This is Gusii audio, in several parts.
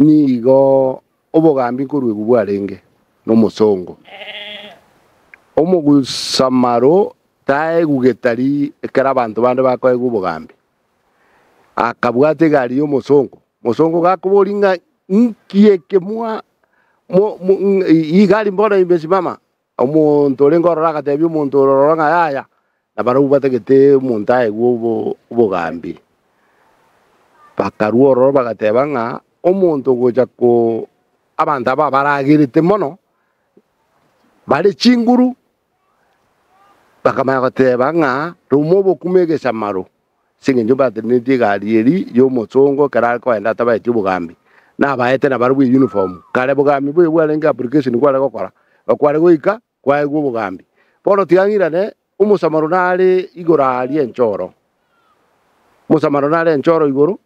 Nigo obogambi nkoruegwa bwarenge nomosongo. Omogusamaro taegwa getari ekero abanto bande bakoegwa obogambi. Akabwata egari y'omosongo, omosongo gakoboria ng'a inki eke mwa mo mo hii gari mbona imesimama? Omonto orenge ororo agatebia omonto ore ororo ng'a yaya, na barabwo batagete omonto aegwe obo obogambi. Bakarua ororo bagateba ng'a omonto ogocha ko abanto aba baragerete mono, bare chinguru, bakamanya goteba ng'a roma obokima egesamaro. Ase engencho mbatenenetie egari eria y'omosongo ekero are kogenda atabaeti obogambi, nabaete nabarabwo eyuniform. Kare bogambi mboiyo bwarenge application kware gokora, okware goika kwaegwa obogambi. Bono tiga ng'irane, omosamaro nare igoro aaria enchoro, omosamaro nare enchoro igoro,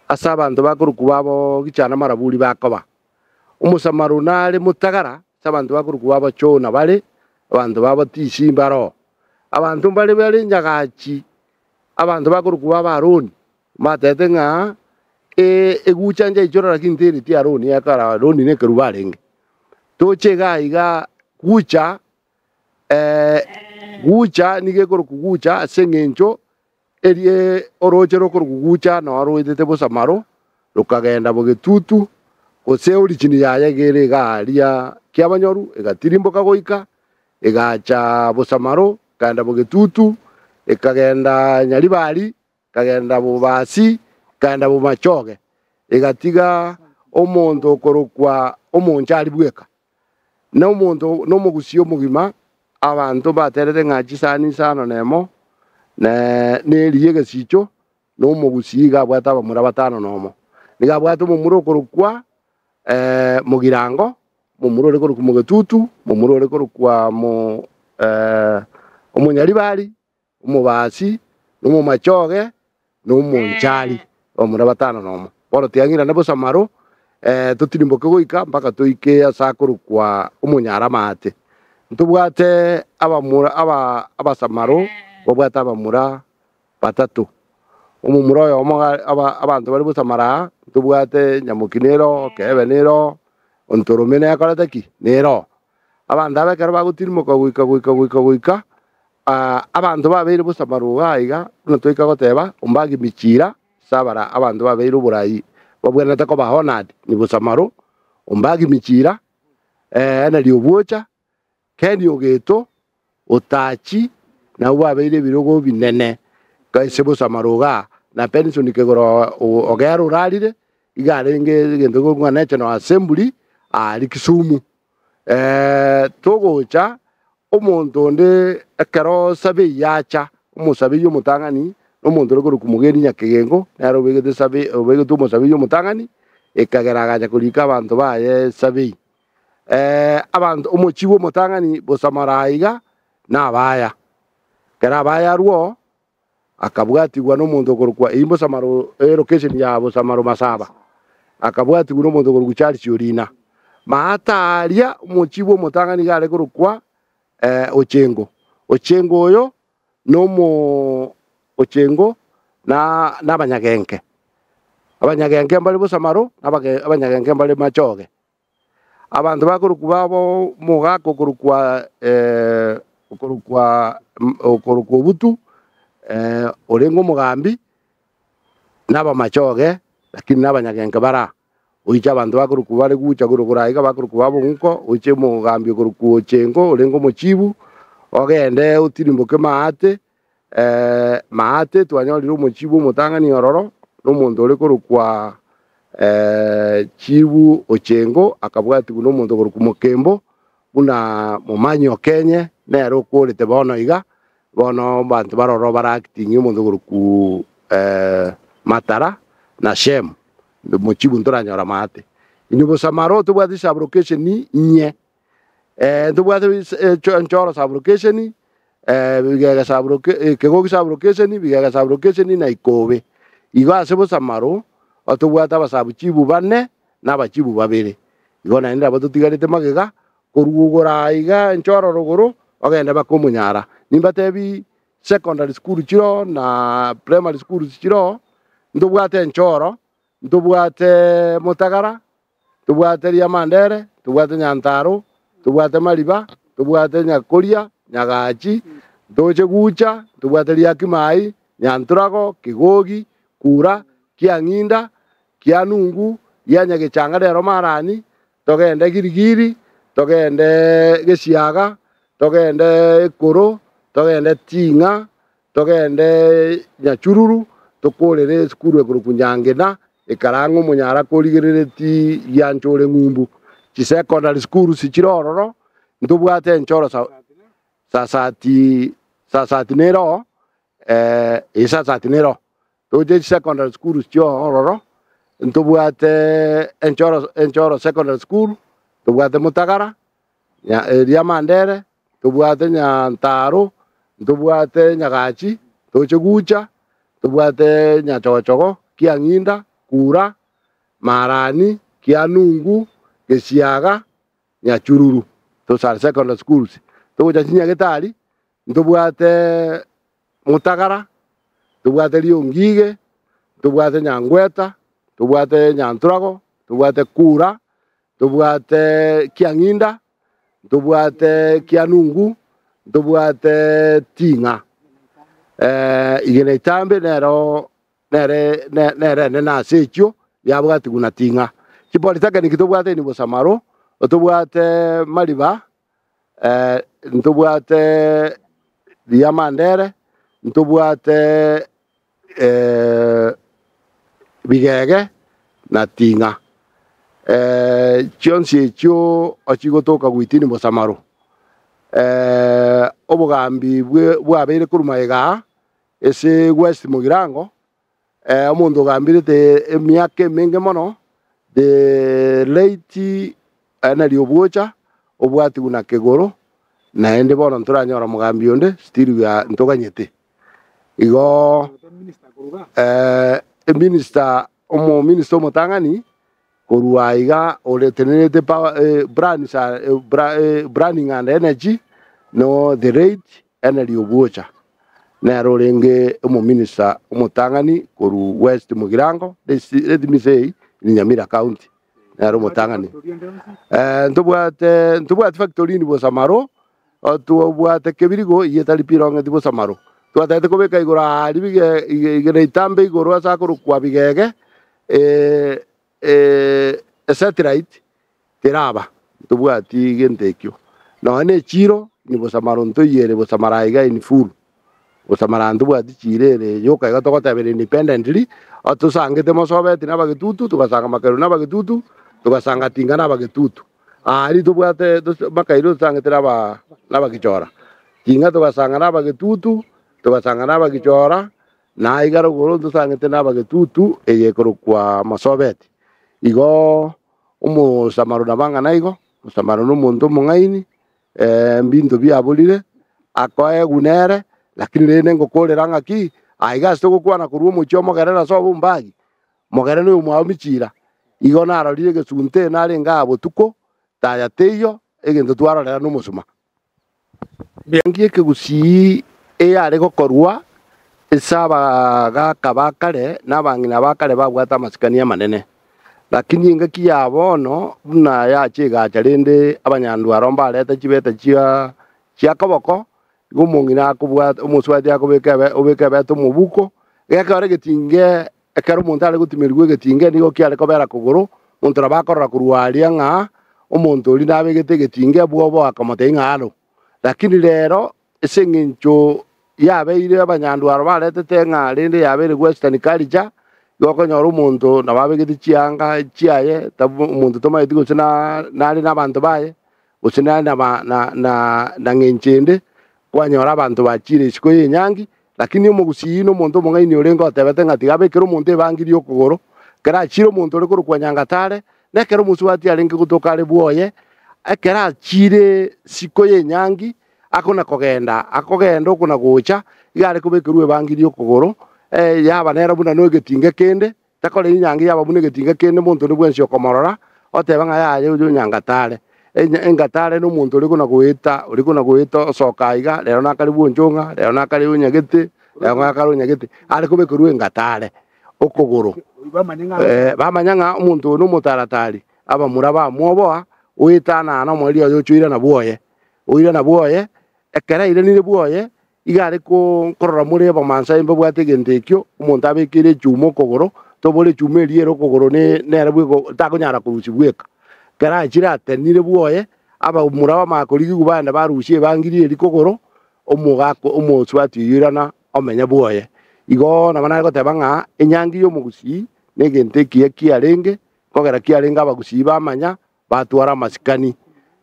ase abanto bakorokwa babo gichana maraburi bakoba. Omosamaro nare motagara ase abanto bakorokwa babo chona bare, abanto babo tisi mbaroo. Abanto mbare bare nyagachi, abanto bakorokwa baba Aroni, mbatebete ng'a egucha njaichora lakini tereti Aroni ekero Aroni nekerubo arenge. Toche iga iga gucha gucha nigo ekorokwa gucha ase eng'encho Erio orooche rokorokwa Gucha noro roetete bosamaro, rokagenda bogetutu, gose origin yaye iga ere iga aria kiabanyoru, egatirimboka goika, egacha bosamaro, ekagenda bogetutu, ekagenda Nyaribari, ekagenda Bobasi, ekagenda Bomachoge, egatiga omonto okorokwa omonchari bweka. Na omonto nomogusii omogima, abanto mbaterete ng'a chisani isano nemo, na neri y'egesicho, na omogusii iga abwate abamura batano nomo. Nigo abwate omomura okorokwa Mogirango, omomura ore korokwa Mogetutu, omomura ore korokwa Omonyaribari, omobasi, na omomachoge, na omonchari, abamura batano nomo. Bono tiang'irane bosamaro, totirimboke goika mpaka toike ase akorokwa Omonyaramaate. Ntobwate abamura aba abasamaro babwate abamura batato. Omomura oyomo iga aba abanto bare bosamaro aa, ntobwate Nyamoki nere oo, Kebe nere oo, Ontorome nekorete ki? Nere oo. Abanto aba ekero bagotirimoka goika goika goika goika. Abanto babeire bosa marogo aiga, buna toika goteba, ombagi michira ase abara abanto babeire oborai babwenerete koba honored ni bosa maro, ombagi michira, Henry Obwocha, Ken Ogeto, Otachi, nabwo babeire ebirogo binene ase bosa marogo aa, na Benson Kegoro Ogero orarire, iga arenge egento gekorokwa ng'a National Assembly aria Kisumu. Togocha Omonto onde ekero Sabei yacha, omosabei omotang'ani, na omonto ore korokwa Mogeni Nyakegengo, nere obegete Sabei, obegetwe omosabei omotang'ani, ekagera agacha korika abanto baye Sabei. Abanto, omochibu omotang'ani bosamara aiga, nabaya. Ekero abaya arwoo, akabwatigwa nomonto okorokwa eyio Bosamaro elocation ya Bosamaro Masaba, akabwatigwa nomonto okorokwa Charles Orina. Maata aria omochibu omotang'ani iga are korokwa Ochengo. Ochengo oyo nomo Ochengo na nabanyagenke. Abanyagenke mbare Bosamaro, na abanyagenke mbare Machoge. Abanto bakorokwa babo omogaka okorokwa okorokwa okorokwa Obutu, orenge omogambi, na abamachoge, lakini na abanyagenke bare aa. Oiche abanto bakorokwa bare gocha korwa aiga bakorokwa babo Ong'uko, oiche omogambi okorokwa Ochengo orenge omochibu, ogende otirimboke maate. Maate twanyorire omochibu omotang'ani ororo, na omonto ore korokwa Chibu Ochengo, akabwatigwa na omonto okorokwa Mokembo, buna Momanyi Okenye, nere okorete bono iga, bono abanto bare ororo bare acting omonto okorokwa Matara na Shem, mochibu ntoranyora maate. Inwe bosamaro tobwate sub-location inye. Ntobwate Enchoro sub-location, Bigega sub-loca- Kegogi sub-location, Bigega sub-location na Ikobe. Igo ase bosamaro, tobwate abasabuchibu bane na abachibu babere. Igo naende nabo totigarete magega, korwa igoro aiga Enchoro rogoro, ogende mpaka Omonyara. Nimbatebi secondary school chiroo na primary schools chiroo, ntobwate Enchoro. Ntobwate Motagara, ntobwate Riamandere, ntobwate Nyantaro, ntobwate Mariba, ntobwate Nyakoria, Nyagachi, ntoche Gucha, ntobwate Riakimai, Nyanturago, Kigogi, Kura, Kiang'inda, Kianungu, Rianyagechanga rero Marani, togende Girigiri, togende Gesiaga, togende Ekoro, togende Ting'a, Togende Nyachururu, tokorere esukuru ekorokwa Nyangena, ekarang'a omonyara korigerereti giancha ore ng'umbu. Chisecondary schools chire ororo, ntobwate enchoro sa Sasati Sasati nere oo, eh Sasati nere oo. Toche chisecondary schools chio ororo, ntobwate enchoro enchoro secondary school, ntobwate Motagara, nya eria Mandere, Ntobwate Nyantaro, ntobwate Nyagachi, toche Gucha, ntobwate Nyachogochogo, Kiang'inda, Kura, Marani, Kianungu, Gesiaga, Nyachururu. Those are secondary schools. Togocha chinyagetari, ntobwate Motagara, ntobwate Riongige, ntobwate Nyangweta, ntobwate Nyanturago, ntobwate Kura, ntobwate Kiang'inda, ntobwate Kianungu, ntobwate Ting'a. Igena Itambe nero nere nere enene ase echio yabwatigwe na Ting'a. Chipolytechnic tobwate in Bosamaro, ntobwate Mariba, ntobwate Riamandere, ntobwate Bigege na Ting'a. Chionsi echio chigotoka goitini bosamaro. Obogambi bwabeire korwa magega aa ase West Mugirango, omonto ogambirete emiaka emenge mono, the late Henry Obwocha, obwatigwe na Kegoro, naende bono ntoranyora omogambi onde still we are ntoganyete. Igo eminister omominister omotang'ani korwa aiga oretenerete power plans planning and energy no the late Henry Obwocha nere orenge omominister omotang'ani korwa West Mugirango let me say in Nyamira county nere omotang'ani. Ntobwate ntobwati factory in Bosamaro. Tobwate kebirigo eyio etari pirongeti bosa maru. Twatagete kobeka igoro aaria bige igere itambe igoro ase akorokwa bigege esatellite teraba ntobwati gento ekio. Nonya ne echiro ni bosa maru ntoiyere bosa mara aiga in full. Bosa mara ntobwati chiro ere yoka iga togotebera independently, tosangete mosobeti na abagetutu, togasanga makeroni na abagetutu, togasanga tinga na abagetutu. Aaria tobwate makairo tosangete nabagichora, ting'a togasanga nabagetutu, togasanga nabagichora, na aiga rogoro tosangete nabagetutu eye ekorokwa Masobeti. Igo omosamaro nabo ang'ana igo, omosamaro nomonto omong'aini, mbinto biaborire, akoegwa nere, lakini rende ngokorera ng'aki, aiga ase togokwana korwa omochie omogere nase obombagi, Mogere noyomwabo Michira, igo narorire egesunte narenge aa botuko, taya teiyo, egento twarorera nomosuma. Enki ekegusii eyare gokorwa ase abagaaka ba kare na abang'ina ba kare babwate amasikani amanene. Lakini engaki ya bono buna yacha egacha rende abanyandwaro mbarete chibete chia koboko, Igo omong'ina akobwata, omosubati akobeka ebe, obeka ebete omobuko, gekero egetinge, ekero omonto are gotimerigwa egetinge nigo kiare kobera kogoro, omonto nabo akorora korwa aria ng'a omonto oria nabegete egetinge bwobo akamotebia ng'a aro. Lakini rero ase eng'encho yabeire abanyandwaro baretete ng'a rende yabeire western culture, igo okonyora omonto nabo abegete chianga chiaye, tabu omonto tomaeti gose na nare na abanto baye. gose nare na ng'encho ende, kwanyora abanto bachiire isiko y'enyangi, lakini omogusii nomonto omong'aini orenge otebete ng'a tiga abekere omonto ebangiri y'okogoro, ekero achiire omonto ore korokwa Nyangatare, na ekero omosubati arenge gotoka are bwoye, ekero achiire isiko y'enyangi, akona kogenda, akogenda okona gocha, iga are kobekerwa ebangiri y'okogoro, yaba nere buna nogetinge kende, Takora enyangi yaba buna egetinga kende monto onde bwensi okomorora, oteba ng'a yaya oyo onyangatare. Engatare nomonto ore kona-goeta, ore kona-goeta osoka aiga, rero nakare bwonchong'a, rero nakare onyagete, rero nakare onyagete, are kobekerwa engatare okogoro. Bamanya ng'a omonto oyo nomotaratari, abamura bamwoboa, oetanana omoerio oye ochoirana bwoye, oirana bwoye, ekero airanire bwoye, iga are korora more abamansae mbabwate egento ekio, omonto abekeire echuma okogoro, tobore echuma eria ere okogoro nere bweka takonyara korusia bweka. Ekero achire atenenire bwoye, abamura bamanya korigigwa baenda barusia ebangiri eria kogoro, omogaka omosubati oyio oirana omenye bwoye. Igo nabo nare goteba ng'a enyangi y'omogusii negento ekiya kiarenge, nkogera kiarenge abagusii bamanya, batwara amasikani.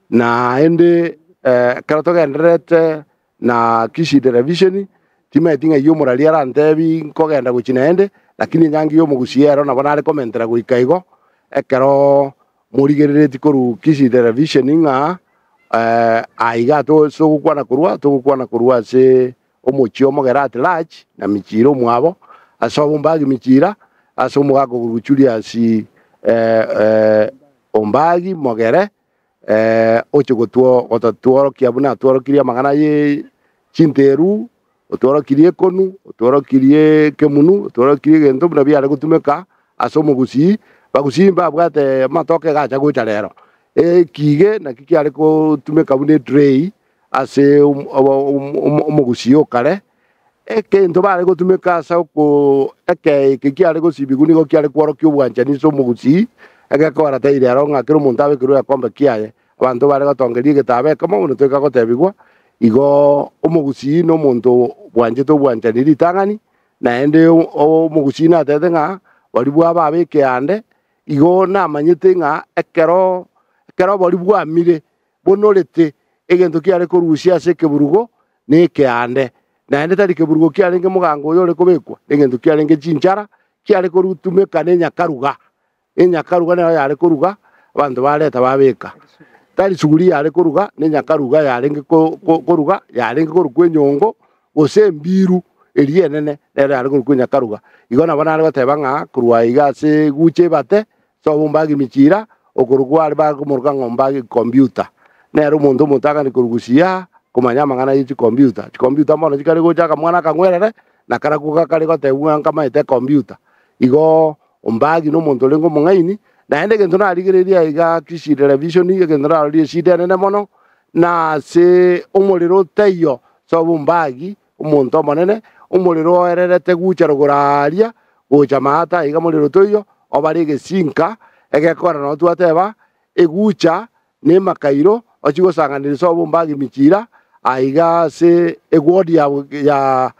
Naende ekero togendererete na Kisii Television, timanyeti ng'ai omoraria arantebi nkogenda gochia naende, lakini enyangi y'omogusii ero nabo nare komentera goika igo, ekero morigereretie korwa Kisii Television ng'a aiga ase ogokwana korwa, togokwana korwa ase omochie omogere at large, na Michira omwabo, ase obombagi Michira, ase omogaka okorwa Julius Ombagi Mogere, oche gototworokia buna atworokirie amang'ana ye chinteru, otworokirie ekonu, otworokirie ekemunu, otworokirie egento buna biare gotumeka ase omogusii, bagusii mbabwate amatoke gacha gocha rero. Ekige naki kiare gotumeka buna etray ase omogusii o kare, egento bare gotumeka ase oko ekee eke kiare gosibigwa nigo kiare kworokia obwanchani ase omogusii, egekora tairi aro ng'a kera omonto abekerwe egekombe kiaye, abanto bare gotongeria egetabo ekemo buna toika gotebigwa, igo omogusii na omonto bwanchete obwanchani ritang'ani, naende omogusii natebete ng'a baria bwaba ekeande, igo namanyete ng'a ekero ekero oboria bwamire bonorete egento kiare korusia ase ekeburugo na ekeande, naende tari keburugo kiarenge mogango oyo ore kobekwa, negento kiarenge chinchara, kiare korutumeka na enyakaruga. Enyakaruga nero yare koruga, abanto bareta babeka. Tari suguri yare koruga, na enyakaruga yarenge koruga, yarenge korokwa enyongo, gose embiru eria enene, nero yare korokwa enyakaruga. Igo nabo nare goteba ng'a korwa aiga ase egucha ebate, ase obombagi michira, okorokwa are bakomoroka ng'a ombagi computer. Nere omonto omotang'ani korwa gusii aa, komanya amang'ana ye chicomputer. Chicomputer bono chikare gocha akamwana akang'werere, na karakwo gakare gotebwa ng'a nkamaete ecomputer. Igo Ombagi nomonto orenge omong'aini, naende egento narigereria aiga Kisii Television, egento narorie eshida enene mono, na ase omorero otaiyo ase obombagi, omonto omonene, omorero oererete gocha rogoro aaria, gocha maate aiga morero toiyo, obare egesinka, egekora nabo twateba, egucha na emakairo, ochie gosanganera ase obombagi michira, aiga ase eward ya ya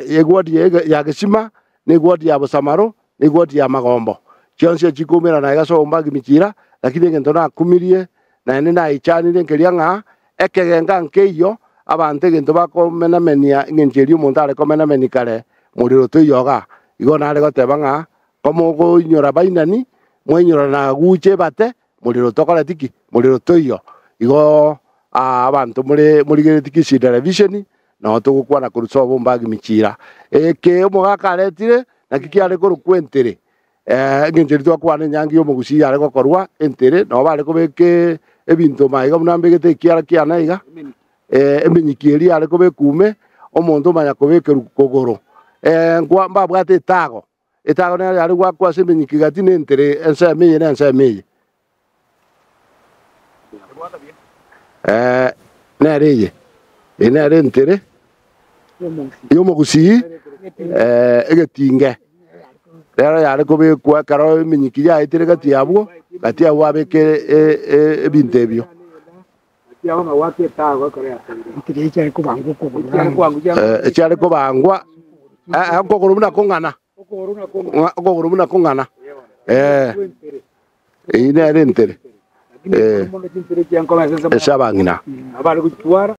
eward ya Gesima, na eward ya Bosamaro, na eward ya Magombo. Chionsi echi chikoumerana aiga ase obombagi michira, lakini egento nakumirie, naende naichanire nkeria ng'a ekegenga nkeiyo, abanto egento bakomenamenia eng'encho eria omonto are komenamenia kare, morero toiyo igaa. Igo nare goteba ng'a komokoinyora bainani, mwainyora na gucha ebate, Morero tokoreti ki? Morero toiyo. Igo abanto more morigereretie Kisii Television, nao togokwana korwa sobo ombagi michira. Eke omogaka aretire, naki kiare korokwa entere. Engencho eria twakwana enyangi ya omogusii yare gokorwa entere, nabo bare kobeka ebinto maiga buna mbegete ekiara kiane iga, emenyiki eria yare kobekwa ime, omonto omanya kobekerwa kogoro. Nkwa mbabwate etago. Etago nero yare goakwa ase emenyiki gati na entere, ensemo eye na ensemo eye. Nere eye, eye nere entere y'omogusii egetinge. Nero yare kobekwa ekero emenyiki yaetire gati abwo, gati abwo babeke ebinto ebio. Echiare kobangwa okogoro buna kong'ana, okogoro buna kong'ana, eyio nere entere, ase abang'ina.